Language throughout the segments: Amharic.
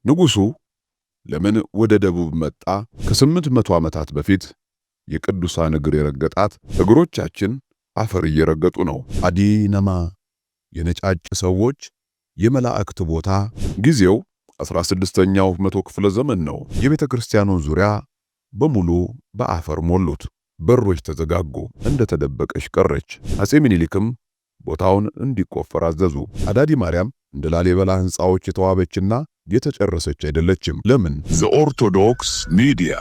ንጉሡ ለምን ወደ ደቡብ መጣ? ከ800 ዓመታት በፊት የቅዱሳን እግር የረገጣት እግሮቻችን አፈር እየረገጡ ነው። አዲነማ የነጫጭ ሰዎች የመላእክት ቦታ። ጊዜው 16ኛው መቶ ክፍለ ዘመን ነው። የቤተ ክርስቲያኑን ዙሪያ በሙሉ በአፈር ሞሉት። በሮች ተዘጋጉ፣ እንደ ተደበቀች ቀረች። አጼ ምኒልክም ቦታውን እንዲቆፈር አዘዙ። አዳዲ ማርያም እንደ ላሊበላ ሕንፃዎች የተዋበችና የተጨረሰች አይደለችም። ለምን? The Orthodox Media.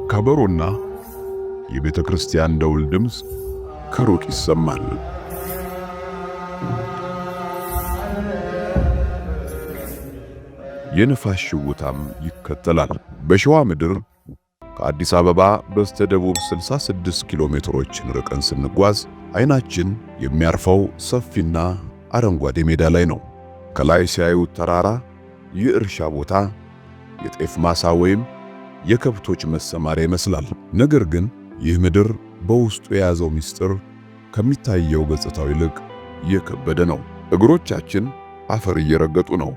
ከበሮና የቤተ ክርስቲያን ደውል ድምፅ ከሩቅ ይሰማል። የነፋስ ሽውታም ይከተላል። በሸዋ ምድር ከአዲስ አበባ በስተደቡብ 66 ኪሎ ሜትሮችን ርቀን ስንጓዝ አይናችን የሚያርፈው ሰፊና አረንጓዴ ሜዳ ላይ ነው። ከላይ ሲያዩት ተራራ፣ የእርሻ ቦታ፣ የጤፍ ማሳ ወይም የከብቶች መሰማሪያ ይመስላል። ነገር ግን ይህ ምድር በውስጡ የያዘው ምስጢር ከሚታየው ገጽታው ይልቅ የከበደ ነው። እግሮቻችን አፈር እየረገጡ ነው።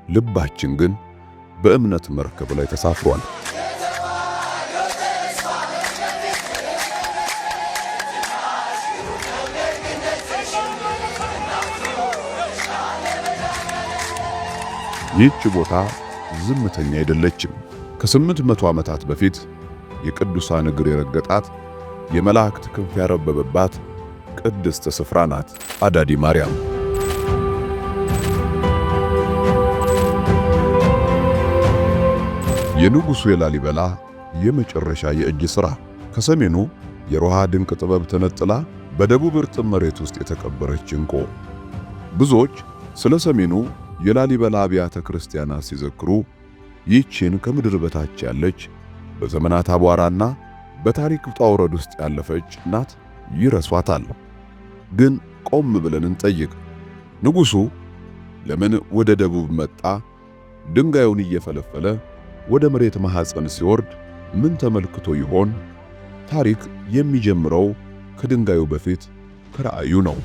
ልባችን ግን በእምነት መርከብ ላይ ተሳፍሯል። ይህች ቦታ ዝምተኛ አይደለችም። ከ800 ዓመታት በፊት የቅዱሳን እግር የረገጣት፣ የመላእክት ክንፍ ያረበበባት ቅድስት ስፍራ ናት አዳዲ ማርያም። የንጉሡ የላሊበላ የመጨረሻ የእጅ ሥራ፣ ከሰሜኑ የሮሃ ድንቅ ጥበብ ተነጥላ በደቡብ እርጥብ መሬት ውስጥ የተቀበረች ዕንቁ። ብዙዎች ስለ ሰሜኑ የላሊበላ አብያተ ክርስቲያናት ሲዘክሩ ይህችን ከምድር በታች ያለች፣ በዘመናት አቧራና በታሪክ ውጣ ውረድ ውስጥ ያለፈች ናት ይረሷታል። ግን ቆም ብለን እንጠይቅ። ንጉሡ ለምን ወደ ደቡብ መጣ? ድንጋዩን እየፈለፈለ ወደ መሬት ማኅፀን ሲወርድ ምን ተመልክቶ ይሆን? ታሪክ የሚጀምረው ከድንጋዩ በፊት ከራእዩ ነው።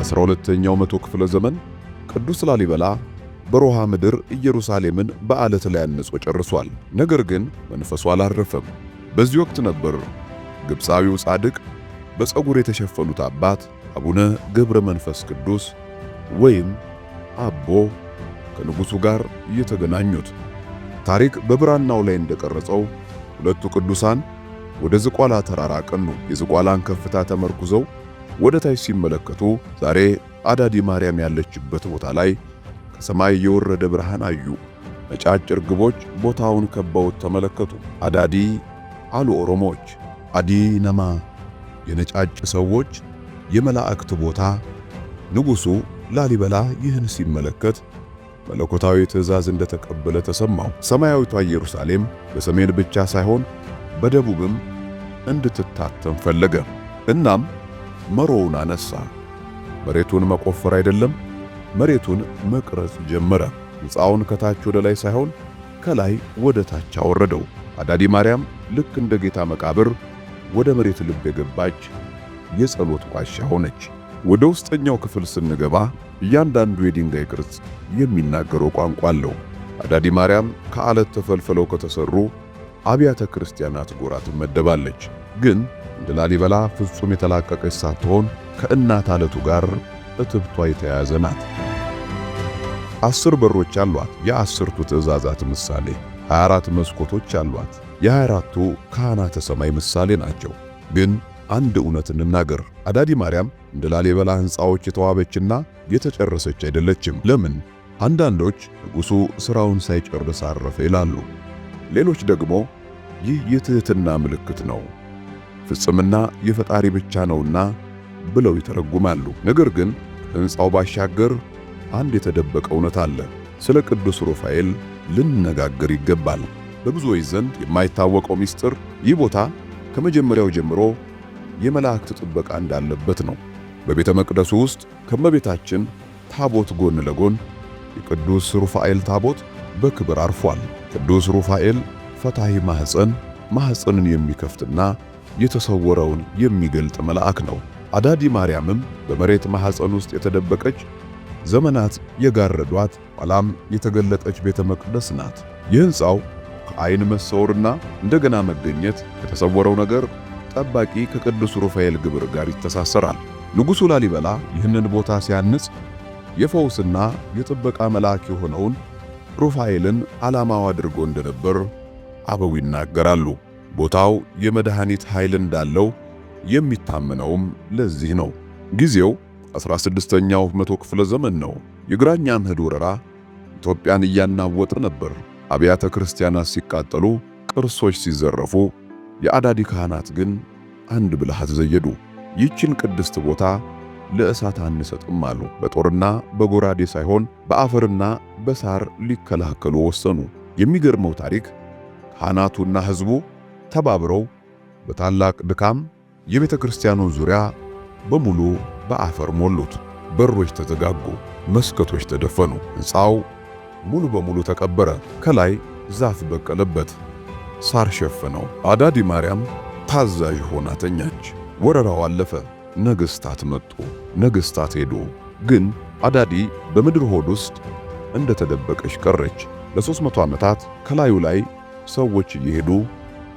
12ኛው መቶ ክፍለ ዘመን ቅዱስ ላሊበላ በሮሃ ምድር ኢየሩሳሌምን በዓለት ላይ አንጾ ጨርሷል። ነገር ግን መንፈሱ አላረፈም። በዚህ ወቅት ነበር ግብፃዊው ጻድቅ፣ በፀጉር የተሸፈኑት አባት አቡነ ገብረ መንፈስ ቅዱስ ወይም አቦ ከንጉሡ ጋር የተገናኙት። ታሪክ በብራናው ላይ እንደቀረጸው ሁለቱ ቅዱሳን ወደ ዝቋላ ተራራ አቀኑ። የዝቋላን ከፍታ ተመርኩዘው ወደ ታች ሲመለከቱ ዛሬ አዳዲ ማርያም ያለችበት ቦታ ላይ ከሰማይ የወረደ ብርሃን አዩ። ነጫጭ እርግቦች ቦታውን ከበውት ተመለከቱ። አዳዲ አሉ ኦሮሞዎች። አዲ ነማ የነጫጭ ሰዎች የመላእክት ቦታ። ንጉሡ ላሊበላ ይህን ሲመለከት መለኮታዊ ትእዛዝ እንደተቀበለ ተሰማው። ሰማያዊቷ ኢየሩሳሌም በሰሜን ብቻ ሳይሆን በደቡብም እንድትታተም ፈለገ። እናም መሮውን አነሳ። መሬቱን መቆፈር አይደለም፣ መሬቱን መቅረጽ ጀመረ። ሕንፃውን ከታች ወደ ላይ ሳይሆን ከላይ ወደ ታች አወረደው። አዳዲ ማርያም ልክ እንደ ጌታ መቃብር ወደ መሬት ልብ የገባች የጸሎት ዋሻ ሆነች። ወደ ውስጠኛው ክፍል ስንገባ እያንዳንዱ የድንጋይ ቅርጽ የሚናገረው ቋንቋ አለው። አዳዲ ማርያም ከዓለት ተፈልፍለው ከተሰሩ አብያተ ክርስቲያናት ጎራ ትመደባለች። ግን እንደ ላሊበላ ፍጹም የተላቀቀች ሳትሆን ከእናት አለቱ ጋር እትብቷ የተያያዘ ናት። 10 በሮች አሏት፣ የአስርቱ ትእዛዛት ምሳሌ። 24 መስኮቶች አሏት፣ የ24ቱ ካህናተ ሰማይ ምሳሌ ናቸው። ግን አንድ እውነት እንናገር፣ አዳዲ ማርያም እንደ ላሊበላ ሕንፃዎች የተዋበችና የተጨረሰች አይደለችም። ለምን? አንዳንዶች ንጉሡ ሥራውን ሳይጨርስ አረፈ ይላሉ። ሌሎች ደግሞ ይህ የትሕትና ምልክት ነው፣ ፍጽምና የፈጣሪ ብቻ ነውና ብለው ይተረጉማሉ። ነገር ግን ከሕንፃው ባሻገር አንድ የተደበቀ እውነት አለ። ስለ ቅዱስ ሩፋኤል ልንነጋገር ይገባል። በብዙዎች ዘንድ የማይታወቀው ምስጢር ይህ ቦታ ከመጀመሪያው ጀምሮ የመላእክት ጥበቃ እንዳለበት ነው። በቤተ መቅደሱ ውስጥ ከእመቤታችን ታቦት ጎን ለጎን የቅዱስ ሩፋኤል ታቦት በክብር አርፏል። ቅዱስ ሩፋኤል ፈታሂ ማኅፀን፣ ማኅፀንን የሚከፍትና የተሰወረውን የሚገልጥ መልአክ ነው። አዳዲ ማርያምም በመሬት ማኅፀን ውስጥ የተደበቀች፣ ዘመናት የጋረዷት፣ ኋላም የተገለጠች ቤተ መቅደስ ናት። የሕንፃው ከዓይን መሰወርና እንደገና መገኘት ከተሰወረው ነገር ጠባቂ ከቅዱስ ሩፋኤል ግብር ጋር ይተሳሰራል። ንጉሡ ላሊበላ ይህንን ቦታ ሲያንጽ የፈውስና የጥበቃ መልአክ የሆነውን ሩፋኤልን ዓላማው አድርጎ እንደነበር አበው ይናገራሉ። ቦታው የመድኃኒት ኃይል እንዳለው የሚታመነውም ለዚህ ነው። ጊዜው 16ኛው መቶ ክፍለ ዘመን ነው። የግራኝ አህመድ ወረራ ኢትዮጵያን እያናወጠ ነበር። አብያተ ክርስቲያናት ሲቃጠሉ፣ ቅርሶች ሲዘረፉ፣ የአዳዲ ካህናት ግን አንድ ብልሃት ዘየዱ። ይህችን ቅድስት ቦታ ለእሳት አንሰጥም አሉ። በጦርና በጎራዴ ሳይሆን በአፈርና በሳር ሊከላከሉ ወሰኑ። የሚገርመው ታሪክ ካህናቱና ሕዝቡ ተባብረው በታላቅ ድካም የቤተ ክርስቲያኑን ዙሪያ በሙሉ በአፈር ሞሉት። በሮች ተዘጋጉ፣ መስኮቶች ተደፈኑ። ሕንፃው ሙሉ በሙሉ ተቀበረ። ከላይ ዛፍ በቀለበት፣ ሳር ሸፈነው። አዳዲ ማርያም ታዛዥ ሆና ተኛች። ወረራው አለፈ። ነገስታት መጡ፣ ነገስታት ሄዱ። ግን አዳዲ በምድር ሆድ ውስጥ እንደተደበቀች ቀረች። ለ300 ዓመታት ከላዩ ላይ ሰዎች እየሄዱ፣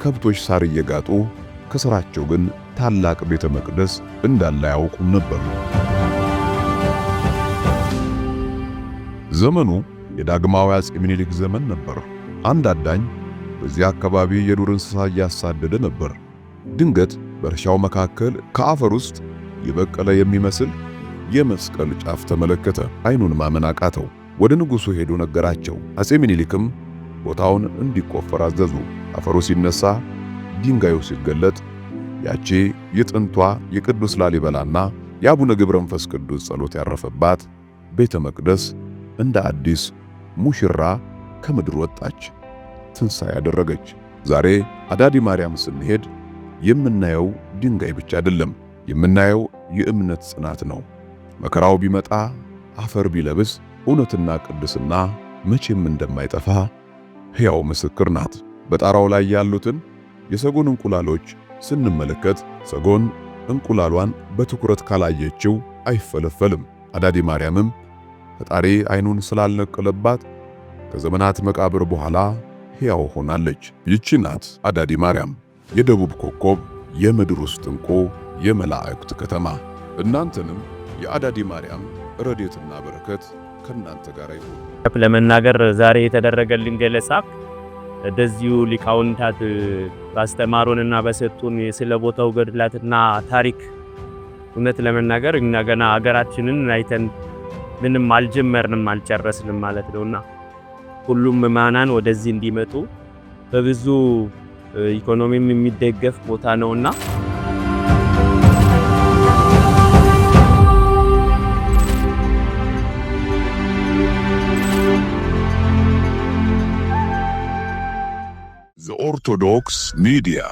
ከብቶች ሳር እየጋጡ፣ ከስራቸው ግን ታላቅ ቤተ መቅደስ እንዳለ አያውቁም ነበር። ዘመኑ የዳግማዊ አፄ ምኒልክ ዘመን ነበር። አንድ አዳኝ በዚያ አካባቢ የዱር እንስሳ እያሳደደ ነበር። ድንገት በእርሻው መካከል ከአፈር ውስጥ የበቀለ የሚመስል የመስቀል ጫፍ ተመለከተ። አይኑን ማመን አቃተው። ወደ ንጉሡ ሄዶ ነገራቸው። አፄ ምኒልክም ቦታውን እንዲቆፈር አዘዙ። አፈሩ ሲነሳ፣ ድንጋዩ ሲገለጥ ያቺ የጥንቷ የቅዱስ ላሊበላና የአቡነ ገብረ መንፈስ ቅዱስ ጸሎት ያረፈባት ቤተ መቅደስ እንደ አዲስ ሙሽራ ከምድር ወጣች፣ ትንሣኤ ያደረገች። ዛሬ አዳዲ ማርያም ስንሄድ የምናየው ድንጋይ ብቻ አይደለም፣ የምናየው የእምነት ጽናት ነው። መከራው ቢመጣ፣ አፈር ቢለብስ፣ እውነትና ቅድስና መቼም እንደማይጠፋ ሕያው ምስክር ናት። በጣራው ላይ ያሉትን የሰጎን እንቁላሎች ስንመለከት ሰጎን እንቁላሏን በትኩረት ካላየችው አይፈለፈልም። አዳዲ ማርያምም ፈጣሪ አይኑን ስላልነቀለባት ከዘመናት መቃብር በኋላ ሕያው ሆናለች። ይቺ ናት አዳዲ ማርያም፣ የደቡብ ኮከብ፣ የምድር ውስጥ እንቁ፣ የመላእክት ከተማ። እናንተንም የአዳዲ ማርያም ረድኤትና በረከት ከእናንተ ጋር ይሁን። ለመናገር ዛሬ የተደረገልን ገለጻ እንደዚሁ ሊቃውንታት ባስተማሩንና በሰጡን ስለ ቦታው ገድላትና ታሪክ እውነት ለመናገር እኛ ገና ሀገራችንን አይተን ምንም አልጀመርንም፣ አልጨረስንም ማለት ነውና ሁሉም ምዕመናን ወደዚህ እንዲመጡ በብዙ ኢኮኖሚም የሚደገፍ ቦታ ነውና። The Orthodox Media.